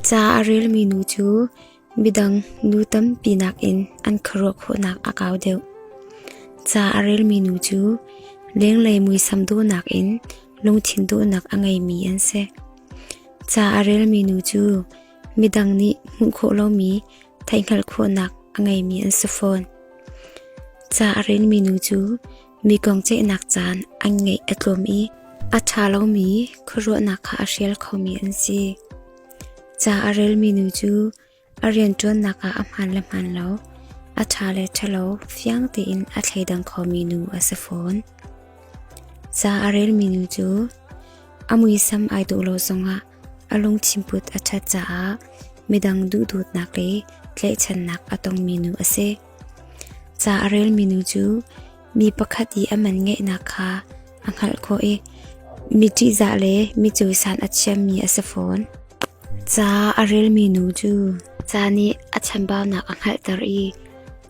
Ca a relmi nu cu midang nu tampi nakin an khuaruah khawhnak a kau deuh. Ca a relmi nu cu lenglei muisam dawhnak in lungthin dawhnak a ngeimi an si. Ca a relmi nu cu midang nih hmuh khawh lomi theihhngalh khawhnak a ngeimi an si fawn. Ca a relmi nu cu mi kong ceihnak caan an ngeih a tlawm i a ṭha lomi khuaruahnak kha a hrial khomi an si. Ca a relmi nu cu a rianṭuannak ah a hmaan le hmaan lo, a ṭha le ṭhalo fiang tein a thleidang khomi nu a si fawn. Ca a relmi nu cu a muisam ai dawh lo zongah a lungthinput a ṭhat caah midang duhdawtnak le tlaihchannak a tongmi nu a si. Ca a relmi nu cu mi pakhat i a man ngeihnak kha a hngalh khawh i mi ṭihzah le mi cawisan a thiammi a si fawn. Ca a relmi nu cu ca nih a chambaunak a hngalhter i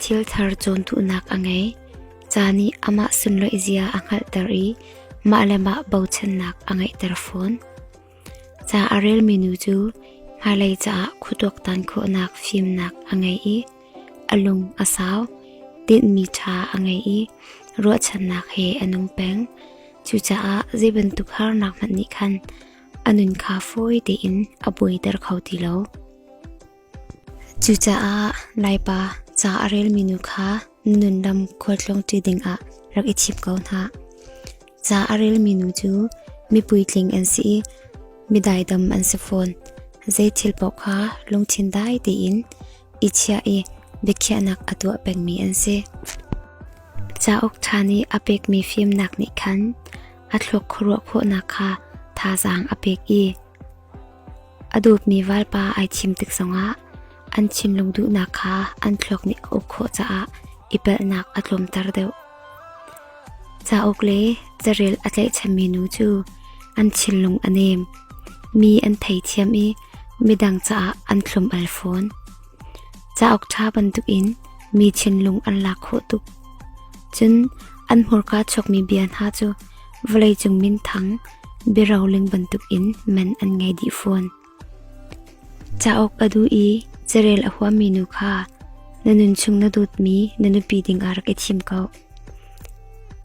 thil thar cawn duhnak a ngei. Ca nih amah sunlawih zia a hngalhter i mah le mah bochannak a ngeihter fawn. Ca a relmi nu cu hmailei caah khuatuaktan khawhnak fimnak a ngei i a lung a sau, tinhmi ṭha a ngei i ruahchannak he a nung peng. Cucaah zei bantuk harnak hmanh nih khan a nun kha fawi tein a buaiter kho ti lo. Cucaah Laipa ca a relmi nu kha nun lam khualtlawngṭi dingah rak i thim ko hna. Ca a relmi nu cu mi puitling an si i mi daidam an si fawn. Zei thil paoh kha lungthin dai tein i chiah i biakhiahnak a tuah pengmi an si. Cauk ṭha nih a pekmi fimnak nih khan a thluak khuaruah khawhnak kha thazaang a pek i A dawtmi valpa ai thim tik zongah an thinlung duhnak kha an thluak nih a uk khawh caah i palhnak a tlawmter deuh. Cauk le carel a tlaihchanmi nu cu an thinlung a nem, mi an theithiam i midang caah an thlum al fawn. Cauk ṭha bantukin mi thinlung an lak khawh tuk. Cun an hmurka chuakmi bia hna cu vawleicung minthang biaroling bantukin man an ngei dih fawn. Cauk a duh i carel a huammi nu kha na nunchung na dawtmi na nupi dingah rak i thim ko.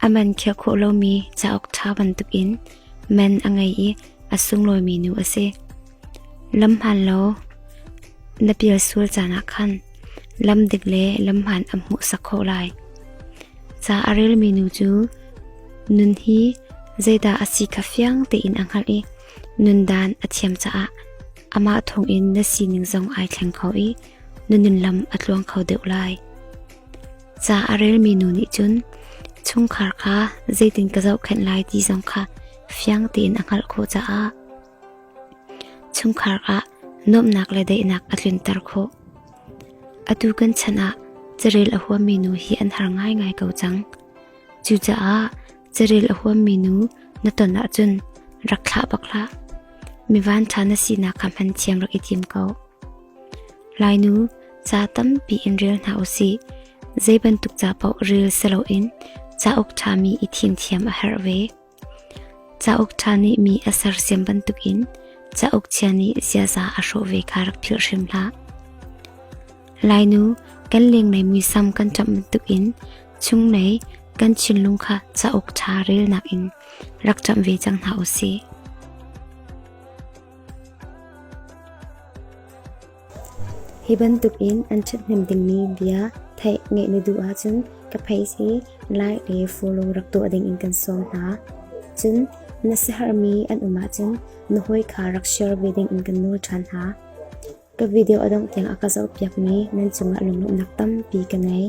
A man khiah khawh lomi cauk ṭha bantukin man a ngei i a sunglawimi nu a si. Lam hmaan lo na pial sual caan ah khan lam dik le lam hmaan a hmuhsak khawh lai. Ca a relmi nu cu nun hi zeidah a si kha fiang tein a hngalh i nundan a thiam caah amah thawngin na sining zong ai thleng kho i na nunlam a tluang kho deuh lai. Ca a relmi nu nih cun chungkhar kha zeitin ka zohkhenh lai ti zong kha fiang tein a hngalh khawh caah Chungkhar ah nuamhnak le daihnak a tlunter khawh. Atu kan chan ah carel a huammi nu hi an har ngaingai ko cang. Cucaah carel a huammi nu na ton ahcun rak thlah bak hlah. Mi vanṭha na sinak kha hman thiam rak i tim ko. Lainu ca tampi in rel hna usih. Zei bantuk ca paoh rel si loin cauk ṭhami i thim thiam a herh ve. Cauk ṭha nih mi a sersiam bantukin cauk chia nih ziaza a hrawh ve kha rak philh hrim hlah. Lainu kan lenglei muisam kan ṭamh bantukin chunglei kan thinlung kha cauk ṭha relnak in rak ṭamh ve cang hna u sih. Hi bantukin an ṭhathnem dingmi bia theih ngeih na duh ahcun ka page hi like le follow rak tuah dingin kan sawm hna. Cun na siaherhmi an um ahcun na hawi kha rak share ve dingin kan nawl ṭhan hna. Ka video a dongh tiang a ka zohpiakmi nan cungah lunglawmhnak tampi ka ngei.